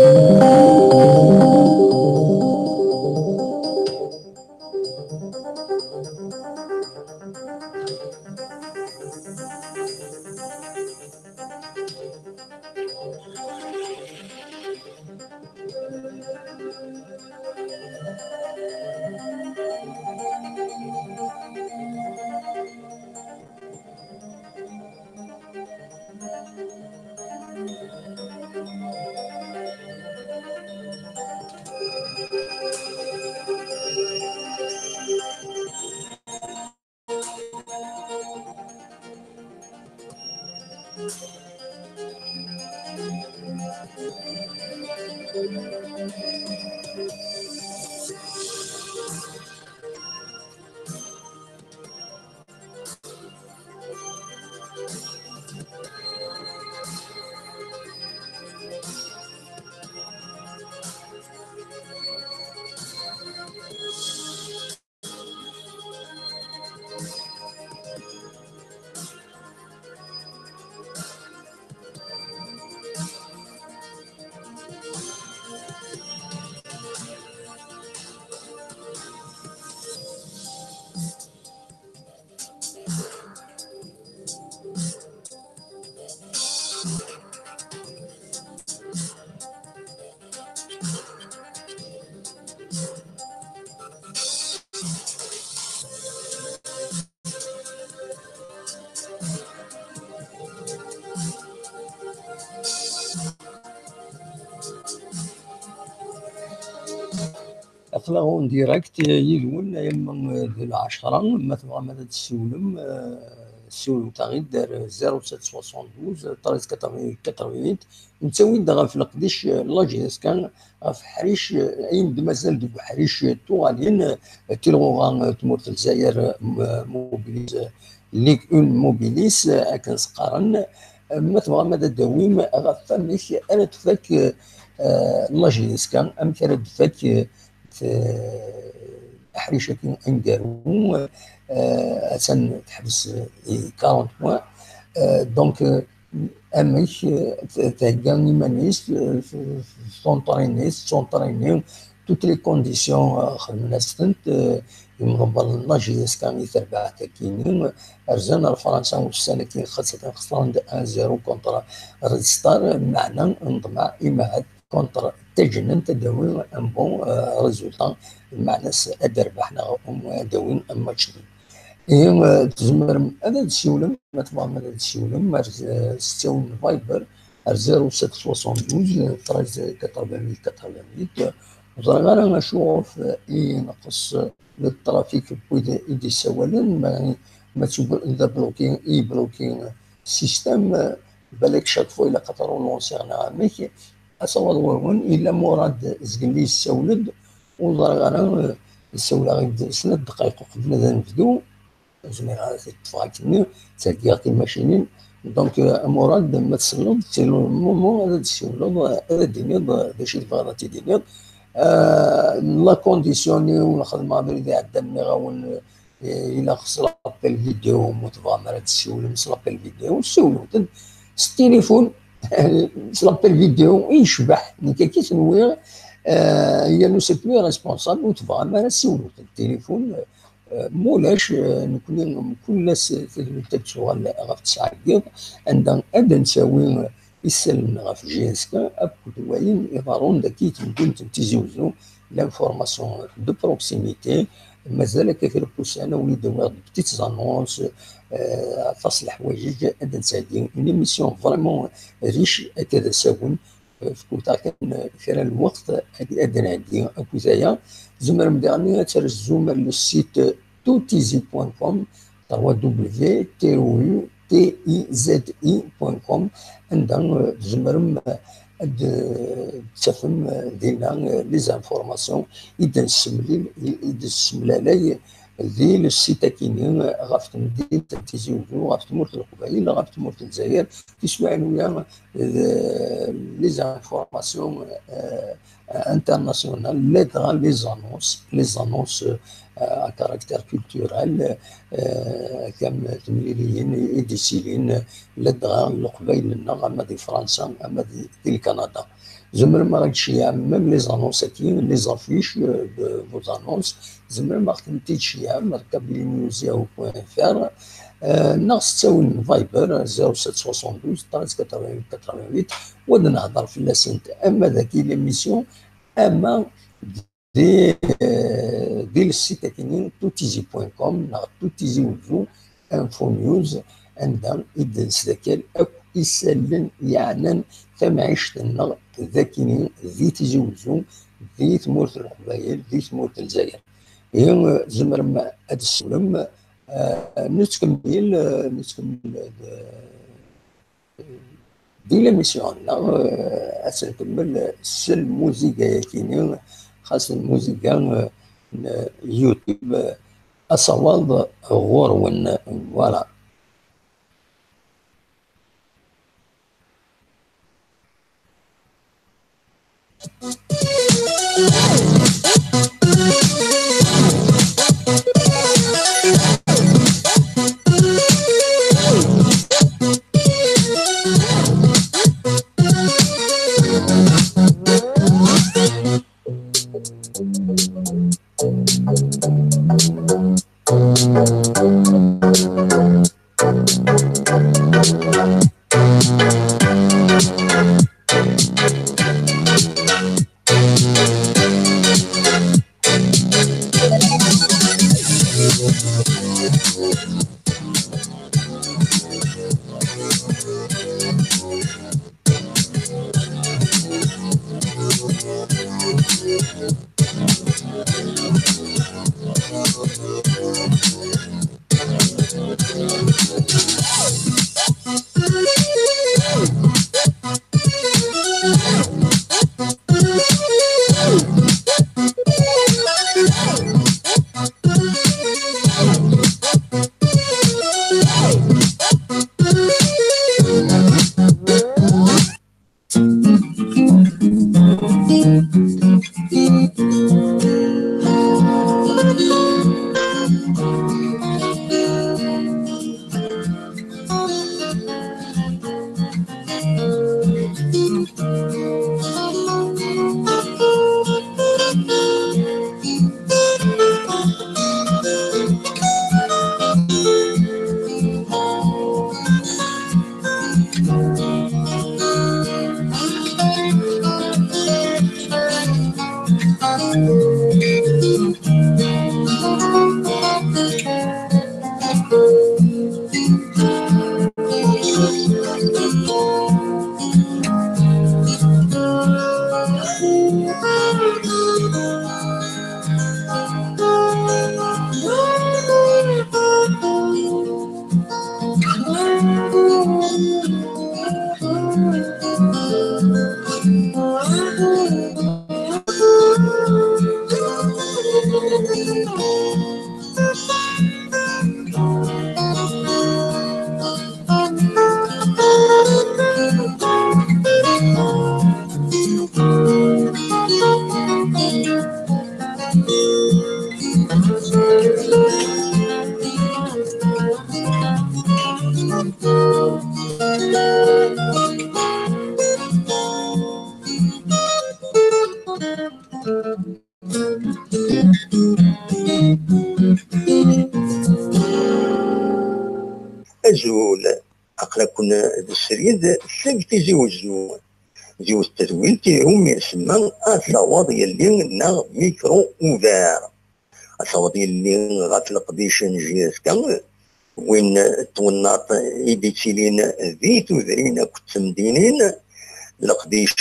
Aql-aɣ en direct yid-wen, ay ama d lɛecṛa, ma tebɣam ad d-tessiwlem, eh, siwlemt-aɣ-id ar zéro sept soixante-douze treize quatre-vingt-huit quatre-vingt-huit. Nettawi-d ɣef leqdic, eh, n la J S K, ɣef ḥric, eh, ayen d-mazal deg uḥric, eh, tuɣalin, eh, tilɣuɣa, eh, tmurt n Lezzayer, eh, m-, mobilise, eh, Ligue un mobilise, eh, akken s-qqaren. Eh, ma tebɣam ad d-tawim ɣef wamek ara tfak, eh, eh, la J S K, amek ara d-tfak, eh, t-, aḥric-agi aneggaru, eh, atan teḥbes, eh, i quarante points. Eh, donc, eh, amek, eh, t-, thegga iman-is, eh, t-, tettunṭrini, tettunṭrini, toutes les conditions, eh, xedmen-as-tent, eh, yimḍebbren n la J S K i terbaɛt-agi-nni, rzan ar Fransa ussan-agi, xaṭer xesren-d un zéro contre Red Star, meɛna neḍmeɛ imahat contre Tajnant ad d-tawi un bon, euh, résultat, meɛna-s ad d-terbeḥ neɣ ad d-tawi un match nul. Ihi, euh, tzemrem ad d-tsiwlem, ma tebɣam ad d-tsiwlem, ar, euh, s ttawil n Viber, ar zéro sept soixante-douze treize quatre-vingt-huit quatre-vingt-huit. Ur ẓriɣ ara acu ɣef, euh, i ineqqes, euh, le trafic n wid i d-issawalen, ma, ma d bloqué, i bloqué système, euh, balak chaque fois ilaq ad relancer neɣ amek. Asawaḍ wawen, yella Murad Zgelli yessawel-d, ur ẓriɣ ara, eh, yessawel-aɣ-d snat ddqayeq uqbel ad nebdu, zmireɣ ad t-ṭṭfeɣ akkenni, ttheggiɣ timacinin. Donc, eh, a Murad, ma tselleḍ, c'est le moment ad d-tessiwleḍ, ad d-tiniḍ, eh, d acu i tebɣiḍ ad t-id-tiniḍ. Eh, la condition-iw, lxedma abrid iɛeddan, nniɣ-awen, eh, ilaq s l'appel vidéo, ma tebɣam ara tessiwlem s l'appel vidéo, siwlemt-d s tilifun, s l'appel vidéo i yecbeḥ, nekk akka i t-nwiɣ, eh, yernu c'est plus responsable, ur tebɣam ara siwlemt-d tilifun, eh, mulac, eh, nekni mkul ass tadwilt ad tuɣal ɣef tesɛa n yiḍ, anda ad d-ntawi isallen ɣef J S K akked wayen iḍerrun dagi temdint n Tizi Wezzu, l'information de proximité. Mazal akka kra n wussan, ad wen-id-awiɣ de petites annonces, eh, aṭas n leḥwayeǧ ad d-nettheggi. Une émission vraiment riche akka d asawen. Eh, fkut-aɣ kan kra n lweqt ad, ad d-nheggi akked aya. Tzemrem diɣen ad trezzum ar le site toutizi point com, trois W T O U T I Z I point com, anda, eh, tzemrem, eh, ad, eh, tafem, eh, dinna, eh, les informations i d-nessemlil, i, i d-nessemlalay di le site-agi-nni, eh, ɣef temdint n Tizi Wezzu, ɣef tmurt n Leqbayel, ɣef tmurt n Lezzayer, tiswiɛin-nni, eh, les informations, eh, internationales, ladɣa les annonces, les annonces, euh, à caractère culturel, euh, kam temliliyin i d-yettilin, ladɣa Leqbayel-nneɣ, ama di Fransa, ama di, di Kanada. Tzemrem ad ɣ-d-tceyyɛem même les annonces-agi, les affiches, euh, de vos annonces, tzemrem ad ɣ-tent-id-tceyyɛem ar kabylie news yahoo point F R, euh, neɣ s ttawil n Viber, zéro sept soixante-douze treize quatre-vingt-huit quatre-vingt-huit, u ad nehder fell-asent ama dagi l'émission, ama di, eh, di le site-agi-nni, toutizi point com neɣ Toutizi Wezzu Info News, anda i d-nesdakkal akk isallen yeɛnan tamɛict-nneɣ dagi-nni di Tizi Wezzu, di tmurt n Leqbayel, di tmurt n Lezzayer. Ihi, eh, tzemrem ad d-tessiwlem, eh, nettkemmil, eh, nettkemmil, eh, Di l'émission-nneɣ, euh, ad tt-nkemmel s lmuziga-yakini, xas lmuziga, euh, n YouTube, euh, asawaḍ ɣur-wen, voilà. Azul, aql-aken d srid seg Tizi Wezzu. Yiwet n tedwilt iwumi nsemma Asawaḍ Yelli neɣ Micro Ouvert. Asawaḍ Yelli ɣef leqdic n J S K, win n twennaḍt i d-ittilin di tudrin akked temdinin, leqdic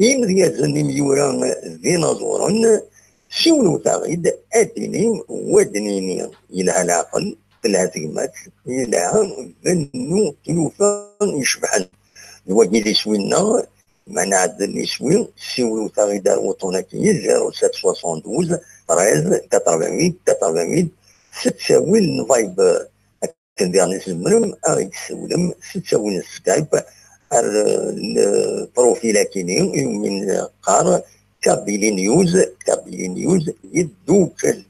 imedyazen, imyura d inaẓuren, siwlewt-aɣ-id ad d-inim, wa d-nini, yelha leɛqel, telha tegmat, yelha bennu tlufa icebḥen. D wagi d iswi-nneɣ, ma nɛeddel iswi, siwlewt-aɣ-id ar wuṭṭun-agi, zéro sept soixante-douze treize quatre-vingt-huit quatre-vingt-huit, s ttawil n Viber. Akken diɣen i tzemrem ad ɣ-d-tessiwlem s ttawil n Skype ar, eh, lprofil akini iwumi neqqar Kabylie News, Kabylie News yeddukel.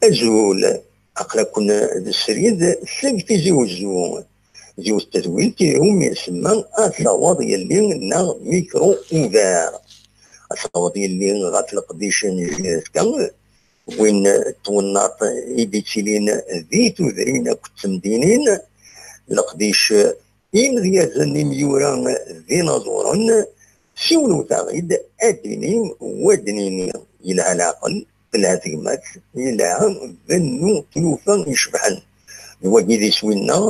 Azul, aql-aken d srid seg Tizi Uzzu. Yiwet n tedwilt iwumi nsemma Ad taweḍ yelli neɣ Micro ouvert. Ad taweḍ yelli ɣef leqdic n J S K, win n twennaḍt i d-ittilin di tudrin akked temdinin, leqdic imedyazen, imyura d inaẓuren, siwlewt-aɣ-id ad d-inim u ad d-nini, yelha leɛqel, telha tegmat, yelha bennu tlufa icebḥen. D wagi d iswi-nneɣ,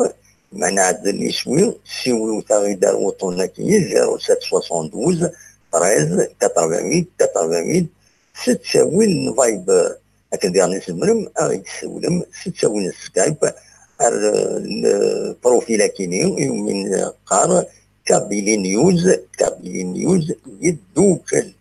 ma nɛeddel iswi, siwlewt-aɣ-id ar wuṭṭun-agi, zéro sept soixante-douze treize quatre-vingt-huit quatre-vingt-huit, s ttawil n Viber. Akken diɣen i tzemrem ad ɣ-d-tessiwlem s ttawil n Skype ar, eh, lprofil-akini iwumi neqqar Kabylie News, Kabylie News yeddukel.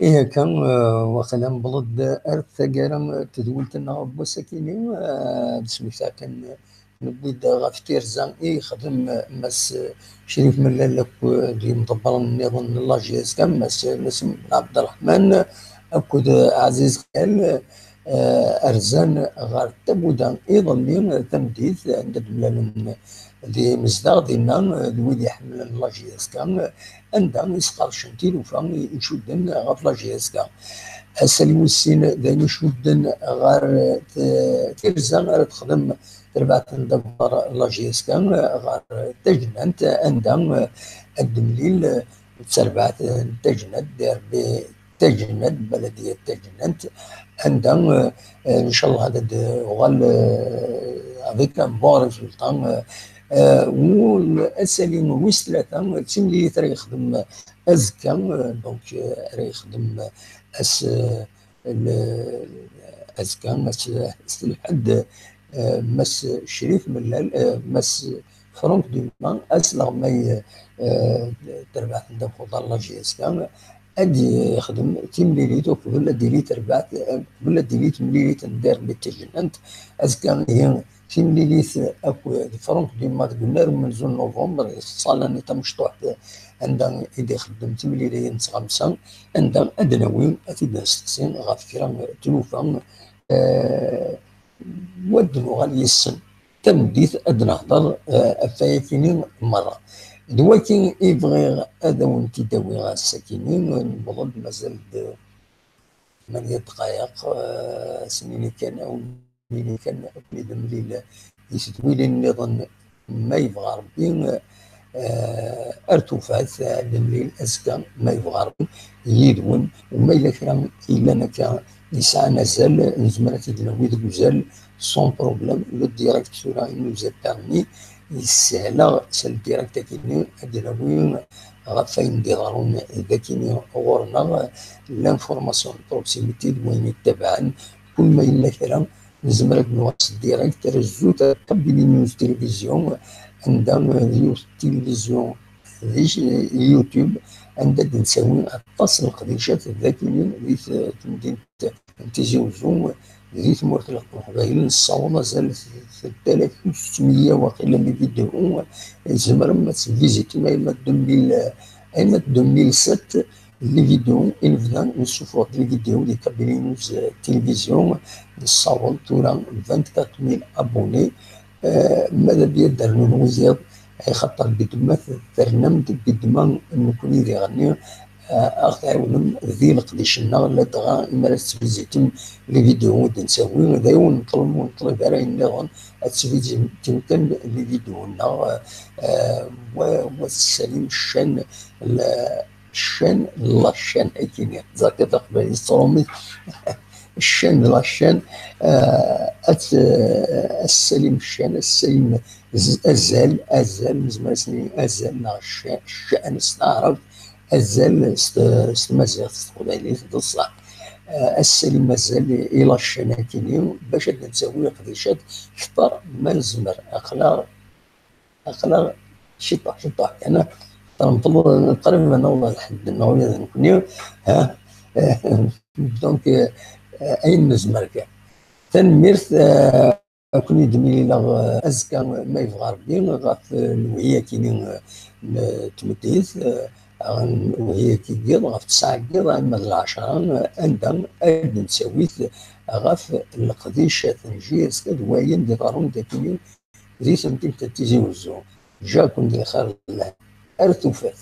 Ihi akka, eh, waqila newweḍ-d ar taggara n tedwilt-nneɣ n wass-akini, eh, ad d-smektaɣ kan, eh, newwi-d ɣef tirza i yexdem, eh, Mass, eh, Crif Mellal akked yimḍebbren nniḍen n la J S K, Mass, eh, Nassim Abdelrahman akked, eh, Aziz Kal, eh, rzan ɣer Tabuda iḍelli, eh, tameddit, anda d-mlalen d imezdaɣ dinna, eh, d wid iḥemmlen la J S K, eh, anda i sqerdcen tilufa i icudden ɣef la J S K. Ass-a wis sin d ayen icudden ɣer, eh, t-, tirza ara texdem terbaɛt n ddabeṛ la J S K, eh, ɣer Tajnant, anda, eh, ad d-temlil, eh, d terbaɛt n Tajnant, derbi Tajnant, Baladiya Tajnant, anda, eh, eh, ncallah ad d-uɣal, eh, avec un bon résultat. Eh, eh, u ass-agi wis tlata, d timlilit ara yexdem azekka, eh, donc, eh, ara yexdem ass, eh, l-, azekka, ass, ass n lḥedd, eh, Mass Crif Mellal, eh, Mass Franck Dumas, asleɣmay, eh, terbaɛt n ddabex uḍar la J S K, ad yexdem timlilit uqbel ad d-tili terbaɛt, uqbel ad d-tili temlilit n derbi Tajnant. Azekka ihi timlilit akk d Franck Dumas deg unnar umenzu n November, ṣṣala-nni tamecṭuḥt anda i d-ixeddem timliliyin n tɣamsa, anda ad d-nawi, ad t-id-nesteqsi ɣef kra n tlufa, eh, u ad d-nuɣal yes-sen tameddit ad d-nehder, eh, ɣef wayakini merra. D waki i bɣiɣ ad awen-t-id-awiɣ ass-akini, newweḍ-d mazal-d tmanya ddqayeq, eh, snin kan, awen-ini kan ad ken-id-nemlil i tedwilin nniḍen, ma yebɣa Rebbi, eh, ar tufat, eh, ad nemlil azekka, ma yebɣa Rebbi, yid-wen. U ma yella kra yellan akka yesɛan azal, nezmer ad t-id-nawi deg uzal, sans problème. Le direct tura i nous a permis, yessehel-aɣ s le direct-agi-nni ad d-nawi ɣef wayen d-iḍerrun dagini ɣur-neɣ, l'information de proximité d wayen yettabaɛen. Kul ma yella kra, nezmer ad nuɣal s direct, rezzut ar Kabylie News Télévision, anda d yiwet tilivizyu di YouTube, anda d-nettawi aṭas n leqdicat dagini di t-, temdint n Tizi Uzzu, di tmurt n Leqbayel, nessaweḍ azal n tlatin u setmeyya waqila n les vidéos. Tzemrem ad tvizitum ayma deux mille, ayma deux mille sept, les vidéos i nebda nessufeɣ-d les vidéos di Kabylie News, euh, Télévision. Nessaweḍ tura vingt-quatre mille abonnés. Eh, ma d abya d-rnun wiyaḍ, axaṭer gedma ternam-d, gedma nekni diɣenni, eh, aɣ-tɛiwnem di leqdic-nneɣ, ladɣa imi ara tettvizitem les vidéos i d-nettawi, d ayen ur neṭleb, ur neṭleb ara ayen nniḍen, ad tettvizitem kan les vidéos-nneɣ, eh, wa, wa tessalim ccan, la, ccan, la chaîne, akken i ẓerka taqbaylit s trumit, ccan, la chaîne, eh, ad t-, eh, assalim ccan, assalim z-, azal, azal, nezmer ad s-nini azal neɣ ccan, ccan s taɛrabt, azal s t-, s tmaziɣt, s teqbaylit, d ṣṣeḥ. Eh, assalim azal i la chaîne akini, bac ad d-nettawi leqdicat kter ma nezmer. Aql-aɣ Aql-aɣ ciṭuḥ, ciṭuḥ kan, qrib ad naweḍ ɣer lḥedd-nneɣ ula d nekkni, ha? Donc, eh, ayen nezmer kan. Tanemmirt, eh, ad ken-id-mlileɣ, eh, azekka, ma yebɣa Rebbi, ɣef, eh, lewhi-agi-nni, eh, n tmeddit, eh, lewhi-agi n yiḍ, ɣef ttesɛa n yiḍ, ama d lɛecṛa, eh, anda ad d-nettawi ɣef leqdicat n J S K d wayen d-iḍerrun dagi di temdint n Tizi Uzzu. Ǧǧiɣ-ken di lxir n llah. Ar tufat.